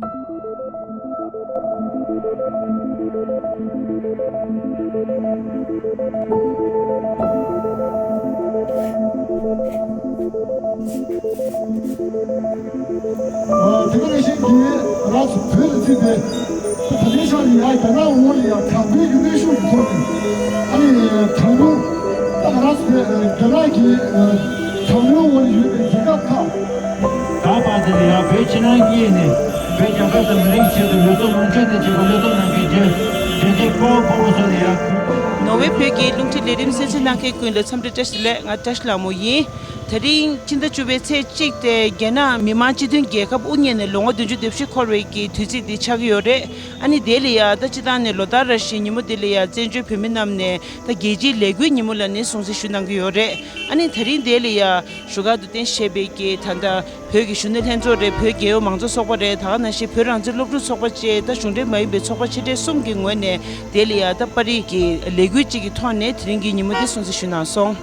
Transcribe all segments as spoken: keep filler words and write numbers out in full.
ཨ། དེ་ག་ནང་བཞིན་གྱི་རང་ཚོ་བོད་ལ་བརྩིས་ཏེ། ད་ལྟའི་ཆར་ལ་ཡང་རྒྱ་ནག་འོག་ལ་ཡང་དྲག་པོའི་གི་གནོན་ཤུགས་ཀྱི་ཐོག་ནས། ཨ་ནི་གྲངས་ཉུང་། ད་ང་རང་ཚོ་བོད་རྒྱ་ནག་གི་གྲངས་ཉུང་འོག་ལ་ཡོད་པའི་རྒྱལ་ཁབ་ཁག་ད་བར་དེ་ལ་ཡང་བོད་ཕྱི་ནང་གཉིས་ནས་བོད་རྒྱལ་ཁབ་དང་མི་རིགས་ཆེད་དུ་ལུས་སྲོག་དབང་སྤྱོད་དང་བཅས་པ་བློས་གཏོང་གནང་མཁན་རྒྱལ་རྒྱལ་གཅེས་དཔའ་བོ་དཔའ་མོ་ཚོ་ལ་ཡང་། ནོར་ཝེ་བོད་ཀྱི་རླུང་འཕྲིན་ལས་རིམ་གསན་གཟིགས་གནང་མཁན་ཀུན་ལ་འཚམས་འདྲི་བཀྲ་ཤིས་བདེ་ལེགས། ང་བཀྲ་ཤིས་ལྷ་མོ་ཡིན། དེ་རིང་ཕྱི་ཟླ་བཅུ་པའི་ཚེས་གཅིག་སྟེ་རྒྱ་ནག་མི་དམངས་སྤྱི་མཐུན་རྒྱལ་ཁབ་དབུ་བརྙེས་ནས་ལོ་ངོ་བདུན་ཅུ་དོན་བཞི་འཁོར་བའི་གི་དུས་ཚིགས་འདི་ཆགས་ཀྱི་ཡོད་རེད། ཨ་ནི་དེ་ལ་ཡ་ད་སྤྱི་བཏང་ནས་ལོ་ལྟར་རེ་བཞིན་ཉིན་མོ་འདི་ལ་ཡ་བཙན་བྱོལ་བོད་མི་རྣམས་ནས་ད་རྒྱལ་སྤྱིའི་ལས་འགུལ་ཉིན་མོ་ལ་ནི་སྲུང་བརྩི་ཞུ་གནང་གི་ཡོད་རེད། ཨ་ནི་དེ་རིང་དེ་ལ་ཡ་བཞུགས་སྒར་དུ་རྟེན་གཞི་བྱས་པའི་གི་ད་ལྟ་བོད་ཀྱི་གཞོན་ནུ་ལྷན་ཚོགས་རེད། བོད་རྒྱལ་ཡོངས་མང་གཙོ་ཚོགས་པ་རེད། ད་ག་ནང་བཞིན་བོད་རང་བཙན་སློབ་ཕྲུག་ཚོགས་པ་བཅས་ད་གཞུང་འབྲེལ་མ་ཡིན་པའི་ཚོགས་པ་ཆེ་གྲས་གསུམ་གྱི་ངོས་ནས་དེ་ལ་ཡ་ད་པར་རིས་ཀྱི་ལས་འགུལ་གཅིག་གི་ཐོག་ནས་དེ་རིང་གི་ཉིན་མོ་འདི་སྲུང་བརྩི་ཞུས་གནང་སོང་།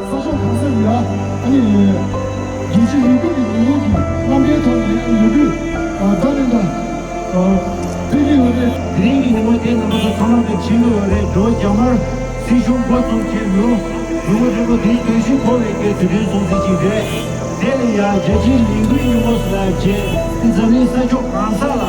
ས་ཕྱོགས་གང་སར་ཡ། ཨ་ནི། རྒྱལ་སྤྱིའི་ལས་འགུལ་གྱི་ཉིན་མོ་གི་རྣམ་པའི་ཐོག་ནས་ཡོད་དུས། ཨ། ད་ནི་ད། ཨ། བོད་ཀྱི་ལོ་རེད། དེ་རིང་གི་ཉིན་མོ་དེ་རྣམ་པ་ཚོ་ཚང་མ་དང་མཁྱེན་གྱི་ཡོད་རེད། འགྲོ་བོ་རྒྱ་དམར་སྲིད་གཞུང་འགོ་བཙུགས་རྗེས་ལོ་ལོ་ངོ་རེ་ལྔ་དེའི་དུས་ཆེན་འཁོར་བའི་གི་དུས་དྲན་སྲུང་བརྩི་ཞིག་རེད། དེ་ལ་ཡང་རྒྱལ་སྤྱིའི་ལས་འགུལ་ཉིན་མོ་ཟེར་ལ་བྱས་ཏེ་འཛམ་གླིང་ས་ཕྱོགས་གང་ས་ལ་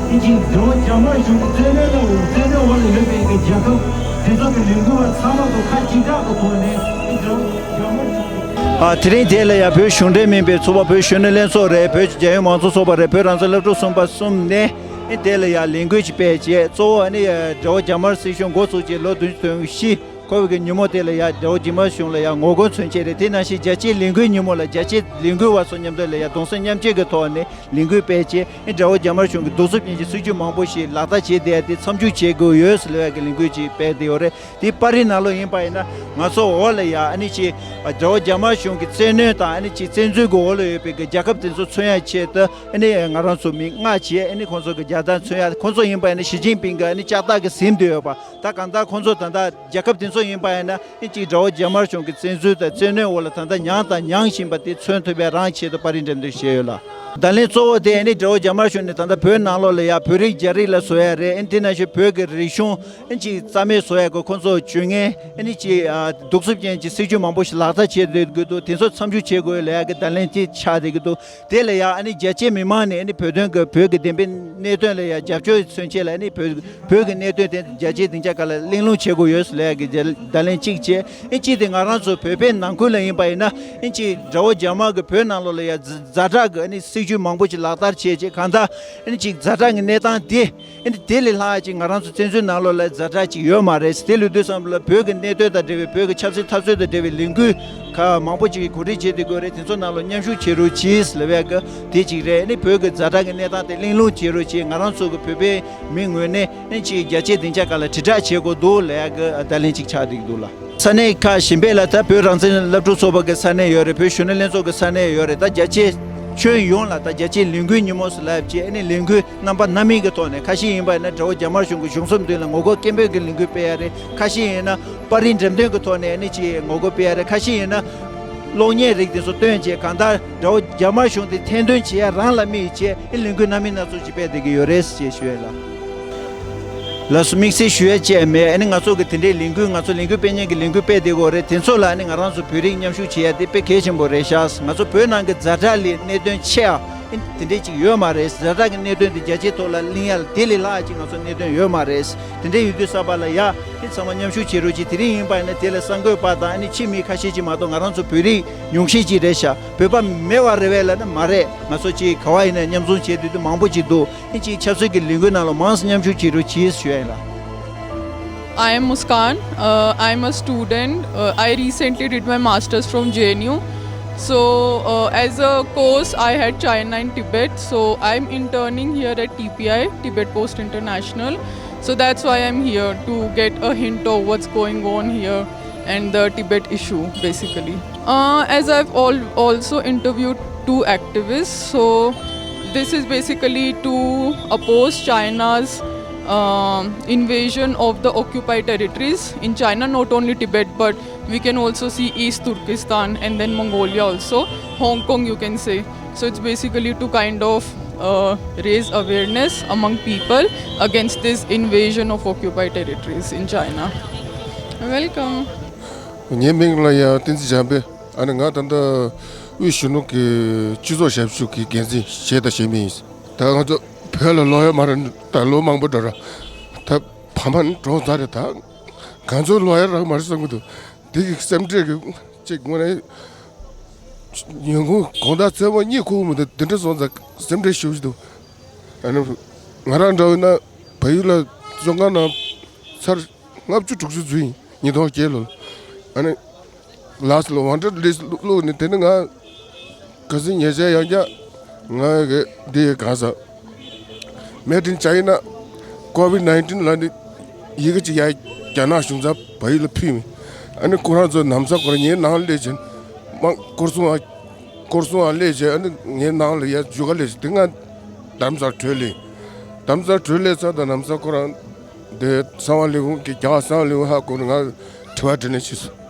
དེ་གཅིག་འགྲོ་བོ་རྒྱ་དམར་གཞུང་གི་བཙན་གནོན་ལ་འོག་བཙན་གནོན་འོག་ལ་ཡོད་པའི་གི་རྒྱལ་ཁབ་དེ་ཚོ་གི་ལས་འགུལ་བ་ཚང་མ་དང་ཁ་གཅིག་གྲགས་ཀྱི་ཐོག་ནས་དེ་འགྲོ་བོ་རྒྱ་དམར་གཞུང་གི་ཨ། དེ་རིང་དེ་ལ་ཡང་བོད་གཞུང་འབྲེལ་མིན་པའི་ཚོགས་པ། བོད་གཞོན་ནུ་ལྷན་ཚོགས་རེད། བོད་རྒྱལ་ཡོངས་མང་གཙོ་ཚོགས་པ་རེད། བོད་རང་བཙན་སློབ་ཕྲུག་ཚོགས་པ་གསུམ་ནས། ཨ། དེ་ལ་ཡང་ལས་འགུལ་ཅིག་སྤེལ་བྱས། གཙོ་བོ་ཨ་ནི་དགྲ་བོ་རྒྱ་དམར་སྲིད་གཞུང་འགོ་བཙུགས་རྗེས་ལོ་བདུན་ཅུ་དོན་བཞི་འཁོར་བའི་གི་ཉིན་མོ་དེ་ལ་ཡང་དགྲ་བོ་རྒྱ་དམར་གཞུང་ལ་ཡང་ངོ་རྒོལ་མཚོན་ཆེད་རེད། དེ་ནང་བཞིན་རྒྱལ་སྤྱིའི་ལས་འགུལ་ཉིན་མོ་ལ་རྒྱལ་སྤྱིའི་ལས་འགུལ་བ་ཚོ་མཉམ་དུ་ལ་ཡང་གདུང་སེམས་མཉམ་སྐྱེད་ཀྱི་ཐོག་ནས་ལས་འགུལ་སྤེལ་བྱས། ཨ། དགྲ་བོ་རྒྱ་དམར་གཞུང་གི་གདུག་རྩུབ་ཅན་གྱི་སྲིད་བྱུས་མང་པོ་ཞིག་ལག་བསྟར་བྱས་བསྡད་ཡ་དེ་མཚམས་འཇོག་བྱེད་དགོས་ཡོད་ཟེར་བའི་གི་ལས་འགུལ་ཅིག་སྤེལ་བསྡད་ཡོད་རེད། དེའི་པར་རིས་ནང་ལོགས་ཡིན་པ་ཡིན་ན། ང་ཚོ་འོག་ལ་ཡ་ཨ་ནི་ཅིག་དགྲ་བོ་རྒྱ་དམར་གཞུང་གི་བཙན་གནོན་དང་། ཨ་ནི་ཅིག་བཙན་འཛུལ་གྱི་འོག་ལ་ཡོད་པའི་གི་རྒྱལ་ཁབ་དེ་ཚོ་མཚོན་ཡ་ཆེད་དུ། ཨ་ནི་ང་རང་ཚོ་མི་ལྔ་བྱས། ཨ་ནི་ཁོང་ཚོ་གི་རྒྱལ་དར་མཚོན་ཡ། ཁོང་ཚོ་ཡིན་པ་ཡིན་ན་ཞི་ཅིན་ཕིང་གི་ཨ་ནི་ལྕགས་ཐག་གིས་ཟིན་བསྡད་ཡོད་པ། ད་གང་ལྟར་ཁོང་ཚོ་ད་ལྟ་རྒྱལ་ཁབ་དེ་ཚོ་ཡིན་པ་ཡིན་ན། ཨ་ནི་ཅིག་དགྲ་བོ་རྒྱ་དམར་གཞུང་གི་བཙན་འཛུལ་དང་བཙན་གནོན་འོག་ལ་ད་ལྟ་མྱངས་དང་མྱང་བཞིན་པ་དེ་མཚོན་ཐུབ་པའི་རང་ཆེད་དུ་པར་རིས་འགྲེམས་སྟོན་བྱས་ཡོད་ལ། བརྡ་ལན་གཙོ་བོ་དེ་ཨ་ནི་དགྲ་བོ་རྒྱ་དམར་གཞུང་ནས་ད་ལྟ་བོད་ནང་ལོགས་ལ་ཡ་བོད་རིགས་རྒྱ་རིགས་ལ་བཟོ་ཡ་རེད། ཨ་ནི་དེ་ནང་བཞིན་བོད་ཀྱི་རིག་གཞུང་ཨ་ནི་ཅིག་རྩ་མེད་བཟོ་ཡ་གི་ཁོང་ཚོ་བྱུས་ངན། ཨ་ནི་ཅིག་ཨ་གདུག་རྩུབ་ཅན་གྱི་སྲིད་བྱུས་མང་པོ་ཞིག་ལག་བསྟར་བྱས་བསྡད་ཀྱི་འདུག་དེ་ཚོ་མཚམས་འཇོག་བྱེད་དགོས་ལབ་ཡ་གི་བརྡ་ལན་དེ་ཆགས་བསྡད་ཀྱི་འདུག་དེ་ལ་ཡ་ཨ་ནི་རྒྱལ་སྤྱིའི་མི་མང་ནས་ཨ་ནི་བོད་དོན་གྱི་བོད་ཀྱི་བདེན་པའི་གནད་དོན་ལ་ཡ་རྒྱབ་སྐྱོར་མཚོན་ཆེད་ལ། ཨ་ནི་བོད་བོད་ཀྱི་གནད་དོན་དེ་རྒྱལ་སྤྱིའི་སྡིངས་ཆ་ཁག་ལ་གླེང་སློང་བྱེད་དགོས་ཡོད་ལབ་ཡ་གི་བརྡ་ལན་གཅིག་བྱས། ཨ་ནི་གཅིག་དེ་ང་རང་ཚོ་བོད་པའི་ནང་ཁུལ་ལ་ཡིན་པ་ཡིན་ན། ཨ་ནི་ཅིག་དགྲ་བོ་རྒྱ་དམར་གྱིས་བོད་ནང་ལོགས་ལ་ཡ་ཛ་ཛ་དྲག་གི་ཨ་ནི་སྲིད་བྱུས་མང་པོ་ཞིག་ལག་བསྟར་བྱས་རྗེས། གང་ལྟར་ཨ་ནི་ཅིག་ཛ་དྲག་གི་གནས་སྟངས་དེ། ཨ་ནི་དེ་ལས་ལྷག་ཅིག་ང་རང་ཚོ་བཙན་བྱོལ་ནང་ལོགས་ལ་ཛ་དྲག་ཅིག་ཡོད་མ་རེད། དེ་ལུས་དུས་ཙམ་ལ་བོད་ཀྱི་གནད་དོན་དང་འབྲེལ་བའི། བོད་ཀྱི་ཆབ་སྲིད་འཐབ་རྩོད་དང་འབྲེལ་བའི་ལས་འགུལ་ཁག་མང་པོ་ཅིག་གོ་སྒྲིག་བྱེད་བསྡད་ཀྱི་ཡོད་རེད། དེ་ཚོ་ནང་ལ་མཉམ་ཞུགས་བྱེད་རོགས་གྱིས་ལབ་ཡ་གི་དེ་གཅིག་རེད། ཨ་ནི་བོད་ཀྱི་ཛ་དྲག་གི་གནས་སྟངས་དེ་གླེང་སློང་བྱེད་རོགས་གྱིས། ང་རང་ཚོ་གི་བོད་པའི་མི་ངོས་ནས་ཨ་ནི་ཅིག་རྒྱལ་སྤྱིའི་སྡིངས་ཆ་ཁག་ལ་དྲིལ་བསྒྲགས་བྱེད་དགོས་འདུག་ལབ་ཡ་གི་བརྡ་ལན་ཅིག་ཆགས་བསྡད་ཀྱི་འདུག་ལ། ས་གནས་ཁག་གཞན་པ་ལ་ད་བོད་རང་བཙན་སློབ་ཕྲུག་ཚོགས་པ་གི་ས་གནས་ཡོད་རེད། བོད་གཞོན་ནུ་ལྷན་ཚོགས་ཀྱི་ས་གནས་ཡོད་རེད། ད་རྒྱ་ཆེ་ཁྱོན་ཡོངས་ལ་ད་རྒྱལ་སྤྱིའི་ལས་འགུལ་ཉིན་མོ་ཟེར་ལབ་བྱས། ཨ་ནི་ལས་འགུལ་རྣམ་པ་སྣ་མིན་གྱི་ཐོག་ནས། ཁ་ཤས་ཡིན་པ་ཡིན་ན་དགྲ་བོ་རྒྱ་དམར་གཞུང་གི་གཞུང་འཛིན་དོན་ལ་ངོ་རྒོལ་སྐད་འབོད་ཀྱི་ལས་འགུལ་སྤེལ་ཡ་རེད། ཁ་ཤས་ཡིན་ན་པར་རིས་འགྲེམས་སྟོན་གྱི་ཐོག་ནས་ཨ་ནི་ཅིག་ངོ་རྒོལ་སྤེལ་ཡ་རེད། ཁ་ཤས་ཡིན་ན་གློག་བརྙན་རིགས་དེ་ཚོ་སྟོན་བྱས། གང་ལྟར་དགྲ་བོ་རྒྱ་དམར་གཞུང་དེ་ཐེར་འདོན་བྱེད་ཡ་རང་ལ་དམིགས་བྱས། ཨ་ནི་ལས་འགུལ་སྣ་མིན་སྣ་ཚོགས་ཅིག་སྤེལ་བསྡད་ཀྱི་ཡོད་རེད་ཅེས་ཞུ་ཡ་ལ། ལགས་སོ། དམིགས་བསལ་ཞུ་ཡ་ཅིག་མེད། ཨ་ནི་ང་ཚོ་གི་དེ་འདྲའི་ལས་འགུལ། ང་ཚོ་ལས་འགུལ་སྤེལ་མཁན་གྱི་ལས་འགུལ་སྤེལ་བསྡད་ཀྱི་ཡོད་རེད། དེ་ཚོ་ལ་ཨ་ནི་ང་རང་ཚོ་བོད་རིགས་མཉམ་ཞུགས་བྱེད་ཡ་དེ་དཔེ་གལ་ཆེན་པོ་རེད་ཤག་ང་ཚོ་བོད་ནང་གི་ཛ་དྲག་ལས་གནད་དོན་ཆེ་ཡ་ཨ་ནི་དེ་འདྲའི་ཅིག་ཡོད་མ་རེད། ཛ་དྲག་གི་གནད་དོན་དེ་རྒྱ་ཆེའི་ཐོག་ལ་གླེང་ཡ་ལ་དེ་ལས་ལྷག་ཅིག་ང་ཚོ་གནད་དོན་ཡོད་མ་རེད། དེ་འདྲའི་ཡོད་དུས་ཙམ་པ་ལ་ཡ་ཨ་ནི་ཚང་མ་མཉམ་ཞུགས་བྱེད་རོགས་གྱིས། དེ་རིང་ཡིན་པ་ཡིན་ན་དེ་ལ་གསར་འགོད་པ་དང་། ཨ་ནི་ཕྱི་མི་ཁ་ཤས་ཅིག་མ་གཏོགས། ང་རང་ཚོ་བོད་རིགས་ཉུང་ཤས་ཅིག་རེད་ཤག་བོད་པ་མེད་པ་རེད་པས་ལབ་ན་མ་རེད། ང་ཚོ་ཅིག་ག་བ་ཡིན་ན་མཉམ་འཛོམས་བྱེད་དུས་དེ་མང་པོ་ཅིག་འདུག་ཨ་ནི་ཅིག་ཆབ་སྲིད་ཀྱི་ལས་འགུལ་ནང་ལ་མང་ཙམ་མཉམ་ཞུགས་བྱེད་རོགས་གྱིས་ཞུ་ཡ་ཡིན་ལ། I am Muskan. Uh, I am a student. Uh, I recently did my master's from J N U. So, uh, as a course, I had China and Tibet. So, I'm interning here at T P I, Tibet Post International. So, that's why I'm here to get a hint of what's going on here and the Tibet issue, basically. Uh, as I've al- also interviewed two activists, so This is basically to oppose China's um, invasion of the occupied territories in China, not only Tibet, but we can also see East Turkestan and then Mongolia also, Hong Kong, you can say. So it's basically to kind of uh, raise awareness among people against this invasion of occupied territories in China. Welcome. ངའི་མིང་ལ་ཡང་བསྟན་འཛིན་བྱམས་པས། ཨ་ནི་ང་ད་ལྟ་དབུས་གཞོན་ནུ་གི་སྤྱི་ཚོགས་ཞབས་ཞུ་གི་འགན་འཛིན་བྱས་དང་བྱེད་མི་ཡིན། ད་ང་ཚོ་བོད་ལ་ལོག་ཡ་མ་རེད། ད་ལོ་མང་པོ་འགྲོ་ར། ད་བར་མ་ནི་གྲོངས་ཚར་རེད། ད་ང་ཚོ་ལོག་ཡ་རག་མ་རེད་བསམ་གི་འདུག་དེ་གི་སེམས་ཁྲལ་གི་ཅིག་དངོས་གནས་ཉིན་གུང་དགོང་དག་ཚེ་མ་གཉིད་ཁུག་མི་འདུག་དེ་འདྲ་སོང་ཙང་སེམས་ཁྲལ་ཞེ་པོ་ཅིག་འདུག་ཨ་ནི་ང་རང་འདྲ་བོ་ན་བལ་ཡུལ་ལ་བཙོན་ཁང་ནང་ཚར་ལྔ་བཅུ་དྲུག་ཅུ་འཛུལ་ཡིན། ཉིས་སྟོང་བརྒྱད་ལོ་ལ། ཨ་ནི་ལགས་ལ་ཝན་ཊེཌ་ལིསི་ཊི་བླུགས་ནས། དེ་ནི་ང་ག་ཚོད་ཉེས་ཆད་ཡང་བསྐྱར་ང་གི་འདི་གང་ཟག Made in China, COVID nineteen ལ་ནི་ཡི་གེ་གཅིག་ཡ་རྒྱ་ནག་གཞུང་ཚབ་བལ་ཡུལ་ལ་ཕུལ་མི། ཨ་ནི་ཁོ་རང་ཚོ་ན་བཟའ་ཁོ་རང་ངའི་ནང་སླེབས་བྱས། མ་སྐོར་སྲུང་ཨ་སྐོར་སྲུང་ཨ་སླེབས་བྱས། ཨ་ནི་ངའི་ནང་ལ་ཡ་འཇུག་ག་སླེབས་བྱས། དེ་ང་དྷ་རམ་ས་ལ་བྲོས་སླེབས། དྷ་རམ་ས་ལ་བྲོས་སླེབས་ཚར་དང་ན་བཟའ་ཁོ་རང་དེ་གསང་བ་ལས་ཁུངས་ཀྱི་རྒྱ་གར་གསང་བ་ལས་ཁུངས་ཧ་གོ་ནས་ང་དྲི་བ་དྲིས་ལན་བྱས་སོང་།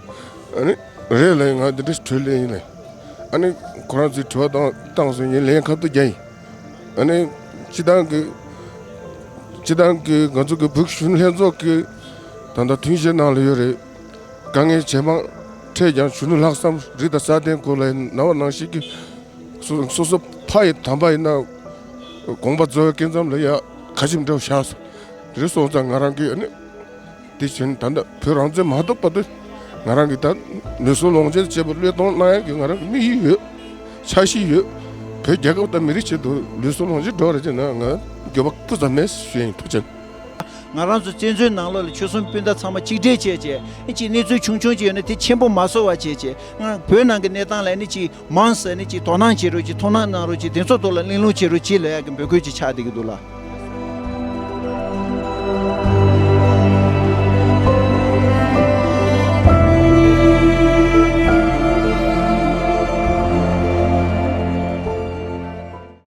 ཨ་ནི་རེད་ལབ། ང་འདི་འདྲ་བྲོས་སླེབས་ཡིན་ལབ། ཨ་ནི་ཁོ་རང་ཚོས་དྲི་བ་བཏང་བཏང་སོང་། ངས་ལན་ཁ་ཐུག་རྒྱག་ཡིན། ཨ་ནི་སྤྱི་བཏང་གི་སྤྱི་བཏང་གི་ང་ཚོ་གི་བོད་གཞོན་ནུ་ལྷན་ཚོགས་ཀྱི་ད་ལྟ་མཐུན་བཤད་ནང་ལ་ཡོད་རེད། དཀའ་ངལ་ཇེ་མང་འཕྲད་ཀྱང་གཞོན་ནུ་ལྷག་བསམ་རི་དང་ས་གདན་གོ་ལ་ཡིན་ནའང་ནང་བཞིན་གྱི་སོ་སོ་སོ་ཕ་ཡི་དམ་པ་ཡིན་ན་དགོངས་པ་རྫོགས་པའི་སྐབས་མཚམས་ལ་ཡ་ཁ་ཆེམས་འདྲ་བོ་བཞག་སོང་། དེ་རེད་སོང་ཙང་ང་རང་གིས་ཨ་ནི། དེ་བཞིན་ད་ལྟ་བོད་རང་བཙན་མ་ཐོབ་བར་དུ་ང་རང་གིས་ད་ལུས་སྲོག་ལོངས་སྤྱོད་བཅས་པ་བློས་གཏོང་གནང་ཡག་གི་ང་རང་གི་དམིགས་ཡུལ་ཡོད། འཆར་གཞི་ཡོད། བོད་རྒྱལ་ཁབ་དང་མི་རིགས་ཆེད་དུ་ལུས་སྲོག་ལོངས་སྤྱོད་འགྲོ་བ་རེད་ཅེ་ན་ང་འགྱོད་པ་སྤུ་ཙམ་མེད་ཞུ་ཡིན། ཐུགས་རྗེ་ཆེ། ང་རང་ཚོ་བཙན་བྱོལ་ནང་ལོགས་ལ་ཆོལ་གསུམ་སྤུན་ཟླ་ཚང་མ་གཅིག་སྒྲིལ་བྱས་བྱས། ཨེ་ཅིག་གནས་ཚུལ་ཆུང་ཆུང་ཅིག་ཡོད་ན་དེ་ཆེན་པོ་མ་བཟོ་བ་བྱས་བྱས། ང་བོད་ནང་གི་གནས་སྟངས་ལ་ཨེ་ནི་ཅིག་མང་ཙམ་ཨེ་ནི་ཅིག་དོ་སྣང་བྱེད་རོགས་གྱིས། དོ་སྣང་གནང་རོགས་གྱིས། དེ་ཚོ་ཐོག་ལ་གླེང་སློང་བྱེད་རོགས་གྱིས་ལབ་ཡག་གི་འབོད་སྐུལ་ཅིག་ཆགས་བསྡད་ཀྱི་འདུག་ལགས།